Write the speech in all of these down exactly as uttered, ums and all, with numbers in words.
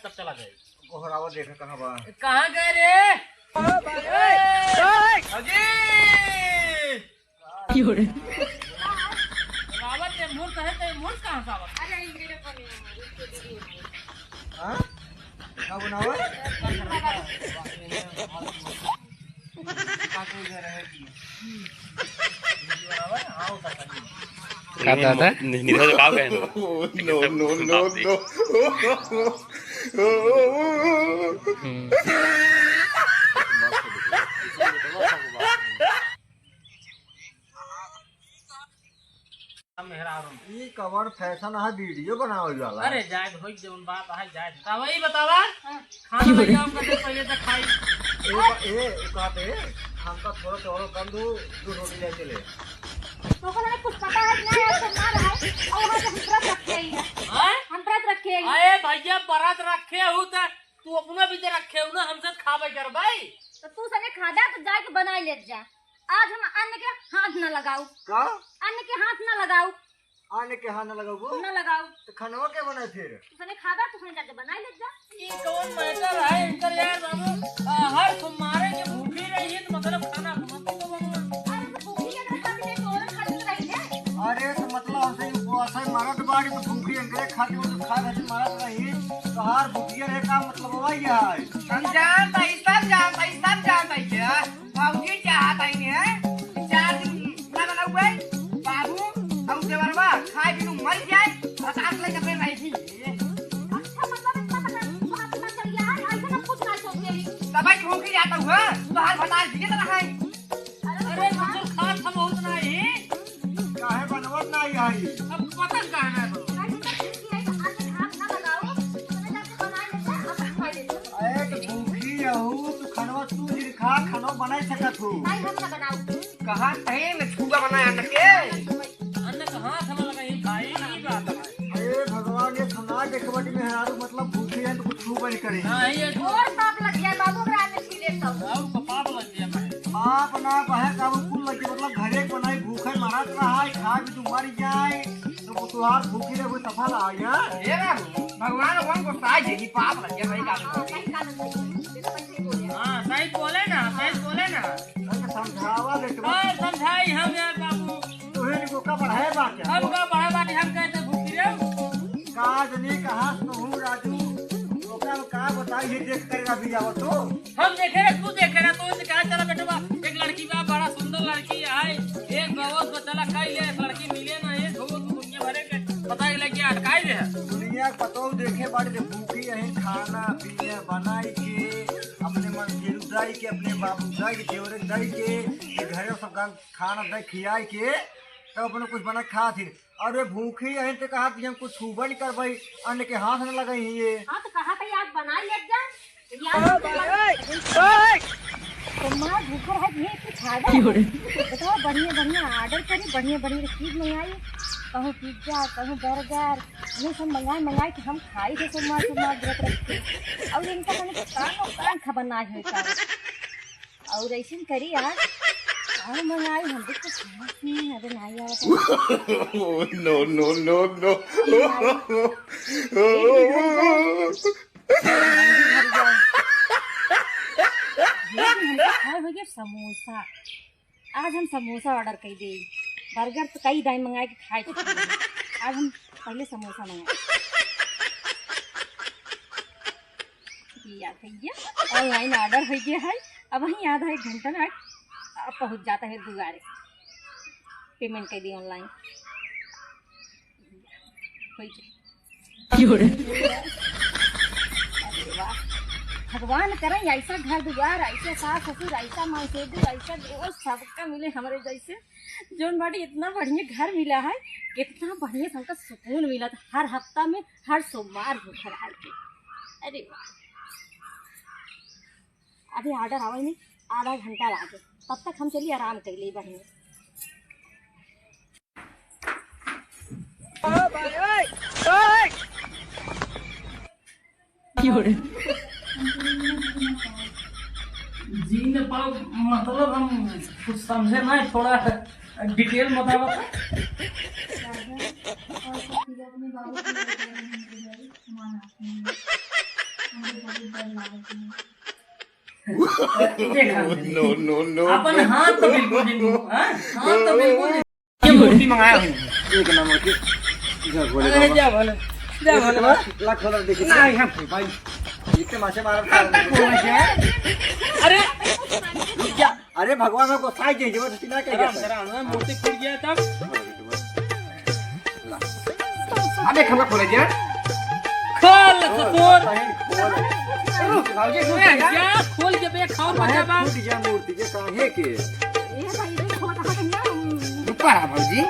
तब चला जाए। गोहरावा देखा कहाँ बा? कहाँ गए रे? अजी! रावत ये मूर्ख है, तो ये मूर्ख कहाँ से आवत? अरे, ये मेरे को नहीं है, इसको दीदी है। हाँ? का बनावा? का दादा? नि-, निधर का कहे ना? No, no, no, no। हम्म। ई कवन फैशन है वीडियो बनावे वाला? अरे जाए भाई, जौन बात है जाए। तब वही बतावा, हाँ। खाना लगे हम कते पहले तक खाई। ए, बा-, ए, उ कहते, हमका थोड़ा चौड़ो कम दो, दो रोटी ले चले। तो ओकरा कुछ पता है कि नहीं, आज सोमवार है, और वहाँ से हम व्रत रखे ही है। हाँ? हम व्रत रखे ही। अरे भैया, व्रत रखे हो तो तू अपना भी तो रखे हो ना, हमसे खावे कर भाई। तो तू सने खा जा, तो जाके बनाई ले जा। आज हम अन्न के हाथ न लगाऊ। का? अन्न के हाथ न लगाऊ। अन्न के हाथ न लगाऊ? न लगाऊ। तो खानवा के बनाए फिर? तू सने खाबा, तू सने जाके बनाई ले जा। ई कौन matter है इनकर यार बाबू? आ, हर सोमवारे के भूखी रही है तो मतलब खाना मत दो बाबू। अरे तो भूखी के खातिर नहीं, तो और खातिर रही है। अरे तो मतलब हमसे उपवास है, मरत बाड़ी तो भूखी इनके खातिर, वो तो खा खातिर मरत रही। तोहार भूखिया रहे का मतलब हुआ ये है? हम जानत हई, सब जानत हई, सब जानत हई क्या? भौजी चाहत हई ने, चार दिन ना बनाउबे, बाबू, हम देवरवा खाए बिनु मर जाए, भतार ले जबे रही थी। अच्छा, मतलब इतना पता, तोहार पता चल गया है, ऐसे सब कुछ ना सोचे ही। तब ही भूखी जाता हुआ, तोहार भतार जिए तो रहा है। अरे, अरे, कुछ खात हम बहुत नहीं। काहे बनवत नाही आई? अब पतंग काहे ना बनवत? अरे, तो भूखी रहू, तू खनवा तू जिन खा, खनवा बनाई सकत हो। नहीं, हम ना बनाऊ। कहाँ कहीं न छुआ बनाए अन्न के? अन्न कहाँ खाना लगा, ये भाई, ये बात है। अरे भगवान, ये सुना देखबट मेहरारू, मतलब भूखी है तो कुछ छुआ नहीं करे। हाँ, ये और पाप लग गया बाबू, रात में पी लेता हूँ। और तो पाप लग गया भाई। पाप ना बहे का, वो कुल लगे, मतलब घरे बनाई भूखे मरत रहा है, खा भी तू मर जाए, तो वो तुहार भूखी रहे, वो सफल आ गया। ये ना, भगवान, भगवान को साज है कि पाप लग गया भाई का। हाँ, सही बोले ना, सही बोले ना। अरे समझावा बेटवा। और समझाई हम यार बाबू। तुहे इनको का बढ़ाए बात है? हम का बढ़ाए बात है, हम कहते भूखी रहे। का जनी कहाँ से हूँ राजू, ओकरा में का बताई, ये देख कर अभी आवत हो। हम देखे रहे, तू देखे रहे, तो इनसे कहा, "चला बेटवा, एक लड़की बा, बड़ा सुंदर लड़की है, एक बहुत बा, चला कई ले, एक लड़की मिले ना, एक हो, तू दुनिया भरे के पता ही लग गया, अटकाई दे।" दुनिया के पतो देखे बाड़ी रे, भूखी यही खाना पीना बनाई के, अपने मन के दाई के, अपने बाबू दाई के, देवरे दाई के, ये घरे सब गाँव खाना दे खियाई के, तब अपने कुछ बना खा थी। अरे भूखी यही तो कहा कि हम कुछ छूबे नहीं करबे, अन्न के हाथ न लगाई ये। हाँ, तो कहा था यार, बना ले जा। यार, ओए, ओए। तो माँ भूखा है, ये कुछ खाएगा? क्यों रे? बताओ, बढ़िया बढ़िया order करी, बढ़िया बढ़िया चीज मंगाई, कहूँ pizza, कहूँ burger, ये सब मंगाए मंगाए कि हम खाई थे सोमवार सोमवार व्रत रख के। और इनका मैंने कानो कान खबर ना है का। और ऐसे करी यार, और मंगाई हम भी कुछ खाना पीना, अबे ना यार। No, no, no, no। ये हमको खाए हो गया समोसा। आज हम समोसा order कर दे, burger तो कई दाई मंगाए के खाए चुके हैं। आज हम पहले समोसा मंगाए। या भैया, online order हो गया है। अब वहीं आधा एक घंटा में आ, पहुँच जाता है दुआरे। Payment कर दी online। हो गया। क्यों रे? अरे वाह। भगवान करे ऐसा घर दुआर, ऐसे सास ससुर, ऐसा मानसेदू, ऐसा देवर सबका मिले हमरे जैसे। जौन बाटी इतना बढ़िया घर मिला है, कितना बढ़िया से हमका सुकून मिला था। हर हफ्ता में हर सोमवार भूखा रहा के। अरे वाह। अभी order आवे में आधा घंटा लागे, तब तक हम चली आराम कर ली बढ़िया। क्यों रे? जी न पाओ, मतलब हम कुछ समझे ना, थोड़ा detail बतावा था। देखा हमने। No, no, no, अपन no। हाथ तो बिल्कुल नहीं, हाँ? हाथ तो बिल्कुल नहीं। ये मूर्ति मंगाया हूँ। एक नंबर की। जय भोले अरे, बाबा। जय भोले। जय भोले बाबा। लाख डॉलर देखिए। नहीं, हम भाई। इतने मासे मारा था। अरे, क्या? अरे भगवान को साइज दे, जबरदस्ती ना कर आराम से, आराम से, मूर्ति फूट गया तब। ला। अबे खमका खोले क्या? खोल, ओ, ससुर। बहन, खोल। रुक, भौजी, रुक ए, जा। क्या खोल के बे खाओ, बहन, बचा बा। फूट गया मूर्ति के काहे के? ए भाई, ये छोटा है ना। रुपा है भौजी।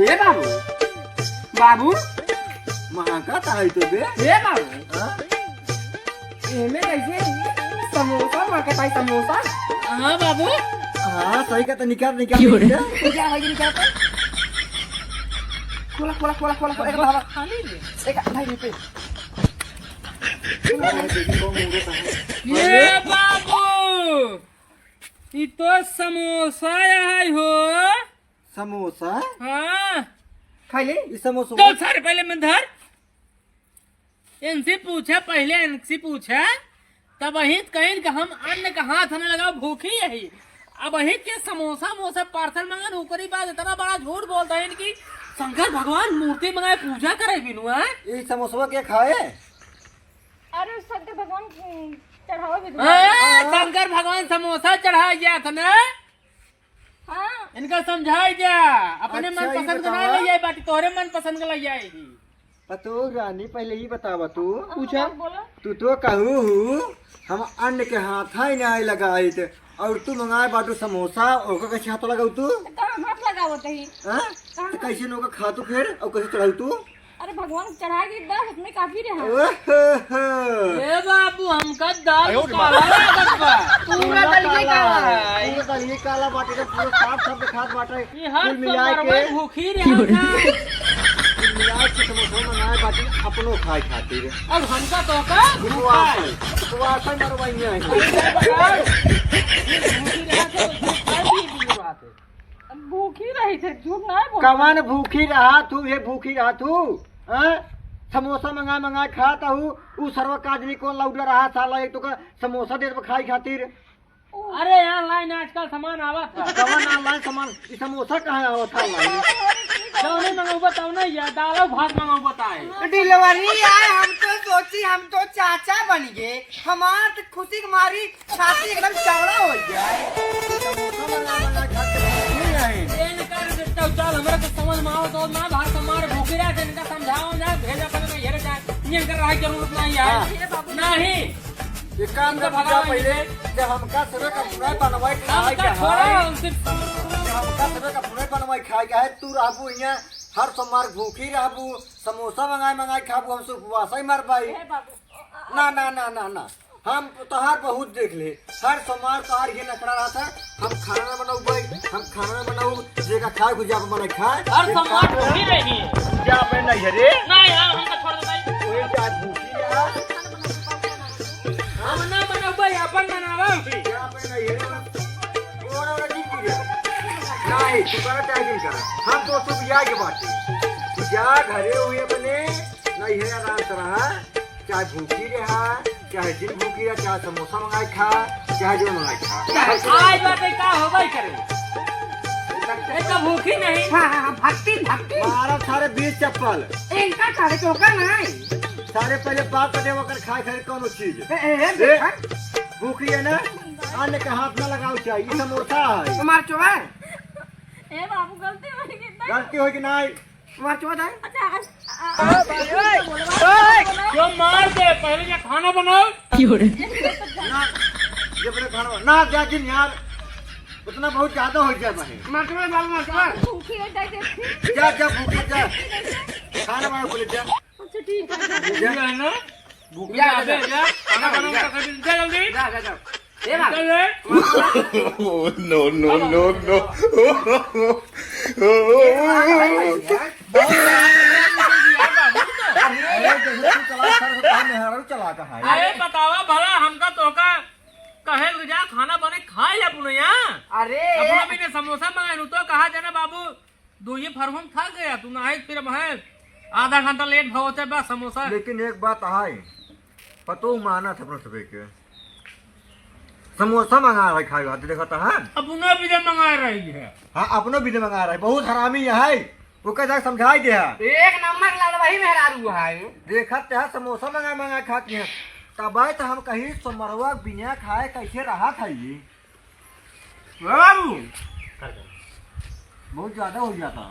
ए बाबू, बाबू। महका ताई तो बे। ए बाबू। हाँ? एमे कैसे समोसा महका ताई, समोसा? हाँ बाबू। हाँ, सही का तो निकाल, निकाल, क्यों रे? निकाल। क्या है ये निकाल? खोला, खोला, खोला, खोला, खोला, एक बाबा। खाली रे। एक ढाई रुपए। ये बाबू, ई तो समोसा है हो। समोसा? हाँ। खा ले, ई समोसा। तो सारे पहले मन धर। इनसे पूछा, पहले इनसे पूछा, तब अहित कहिन कि हम अन्न का हाथ न लगाओ, भूखी यही। अब अहित के समोसा मोसा पार्सल मंगन, ओकरी बाद इतना बड़ा झूठ बोलता है कि शंकर भगवान मूर्ति मंगाए, पूजा करे बिनुआ। ये समोसवा के खाए? अरे शंकर भगवान, हम्म, चढ़ावा भी दूंगा। हाँ, शंकर भगवान समोसा चढ़ा गया था ना। हाँ। इनका समझाई जा, अपने अच्छा, ये मनपसंद का बतावा। ना ले जाए बाटी, तोहरे मनपसंद का ले जाए ही। पतो रानी, पहले ही बतावा तू। हाँ, पूछा। बोलो। तू तो कहू हूँ, हम अन्न के हाथ ही नहीं लगाइत, और तू मंगाए बाटू समोसा, ओकर कैसे हाथ लगाऊ तू? तो कहाँ हाथ लगावत ही? हाँ? कहाँ तो कैसे नोका खा तू फिर, और कैसे चढ़ाऊ तू? अरे भगवान चढ़ा के दस में काफी रहा। ओहो हो। ए बाबू, हमका दाल आयो रे काला बाप। लागत बा। पूरा पूरा दलिये काला काला है। है। पूरा दलिये काला बाटे, तो पूरा साफ साफ दिखात बाटे। ये हर कुल मिला सोमवार के में भूखी रहत है। कुल मिला के समोसा मंगाए बाटे अपनो खाए खातिर। अब हमका तो का उपवास भूखा है। है। उपवास है, मरवाइए हैं। अरे बाबा, ये भूखी रहत है, तो खाए भी की बात है। भूखी रही थे, झूठ ना बोल। कवन भूखी रहा तू, ये भूखी रहा तू? हाँ? समोसा मंगा मंगा खाता हूँ, उ सरवा का आदमी कौन लौटा रहा साला, एक तो का समोसा दे दे खाई खातिर। अरे online आजकल सामान आवत है। कवन online सामान? ई समोसा कहाँ आवत है online? जौने मंगौबा तौने या दाल भात मंगौबा ताई। Delivery आए, हम तो सोची हम तो चाचा बन गए, हमार तो खुशी के मारी छाती एकदम चौड़ा हो गया है। समोसा मंगा मंगा खा के नहीं आए। ये न कर देता हूँ, चल, हमरा तो समझ में आवत हो ना, बाहर से मार भूखी रहे थे, इनका समझाओ ना, भेजा कर ना, ये जाए, ये कर रहा जरूरत नहीं है। हाँ। नहीं। ये काम इनका कर भगा भगाओ पहले, इनसे। जब हमका सबे का पूरा बनवाई हम खाए तो के छोड़ा है। उनसे। जब हमका सबे का पूरा बनवाई खाए के है, तू रहबू यहाँ, हर सोमवार भूखी रहबू, समोसा मंगाए मंगाए खाबू, हमसे उपवास ही मर भाई। हे बाबू। ना, ना, ना, ना, ना। हम तोहार बहुत देख ले, हर सोमवार तोहार ये नखरा रहत है, हम खाना ना बनाऊ भाई, हम खाना ना बनाऊ, जेका खाए को जा बना खाए। हर सोमवार तो ही रही है। जा बे नहीं है रे। नहीं यार, हमका छोड़ दे भाई। ओए जा भूखी जा। हम ना बनाऊ भाई, अपन बनावा भी। जा बे नहीं है रे। ओरा ओरा जी की रे। नहीं, तू करा चाहे दिन करा। हम तो तू बिया के बात है। तू जा घरे हुए अपने, नहीं है आराम से रहा। चाहे भूखी रहा, चाहे जिन भूखी रहा, चाहे समोसा मंगाए खा, चाहे जो मंगाए खा। आज बात है, का होबे करे? ये तो भूखी नहीं। हाँ, हाँ, हाँ, भक्ति, भक्ति। मारा सारे बीस चप्पल। इनका करे तो ओकर नहीं। सारे पहले बात कर दे, ओकर खाए खाए कौनो चीज। ए, ए, ए, ए, देखा। भूखी है ना? अन्न के हाथ ना लगाओ चाहिए, ये समोसा है। तुम्हार चोर है? ए बाबू, गलती हो गई। गलती हो कि नहीं? मार चोद है। अच्छा, आज, आ, आ, आ, ए, ए, जो मार दे, पहले ये खाना बनाओ। क्यों रे? ना, ये अपने खाना बना। ना, जा जिन यार, उतना बहुत ज्यादा हो गया भाई। मार चोद, बाबू, मार चोद। भूखी हो जाए, देखी। जा, जा, भूखी जा। खाना बना बोले जा। अच्छा, ठीक है। ये है ना? भूखी जा, जा, जा। जा, खाना बना, जा। जा, जल्दी। जा, जा, जा। ए बाबू। चल रे। No, no, no, no। अरे, जैसे तू चला, सर, तो मेहरारू चला का है। अरे, बतावा भला, हमका तोहका कहे ले जा, खाना बने खाए ले अपने यहाँ। अरे। अपना भी ने समोसा मंगाए, तो कहा जाना बाबू, दो ये फरहम थक गया, तू ना आए फिर अब है। आधा घंटा लेट भवते बा समोसा। लेकिन एक बात है, पतो मानत अपने सबे के, समोसा मंगा रही खाए खातिर, देखत है। अपनो बिदे मंगा रही है। हाँ, अपनो बिदे मंगा रही, बहुत हरामी है, ओके जाके समझाई दे है। एक नंबर लड़वही मेहरारू है। देखत है समोसा मंगा मंगा खाती है, तब तो हम कही सोमरवा बिना खाए कैसे रहा था ये। बाबू, बहुत ज्यादा हो जाता है।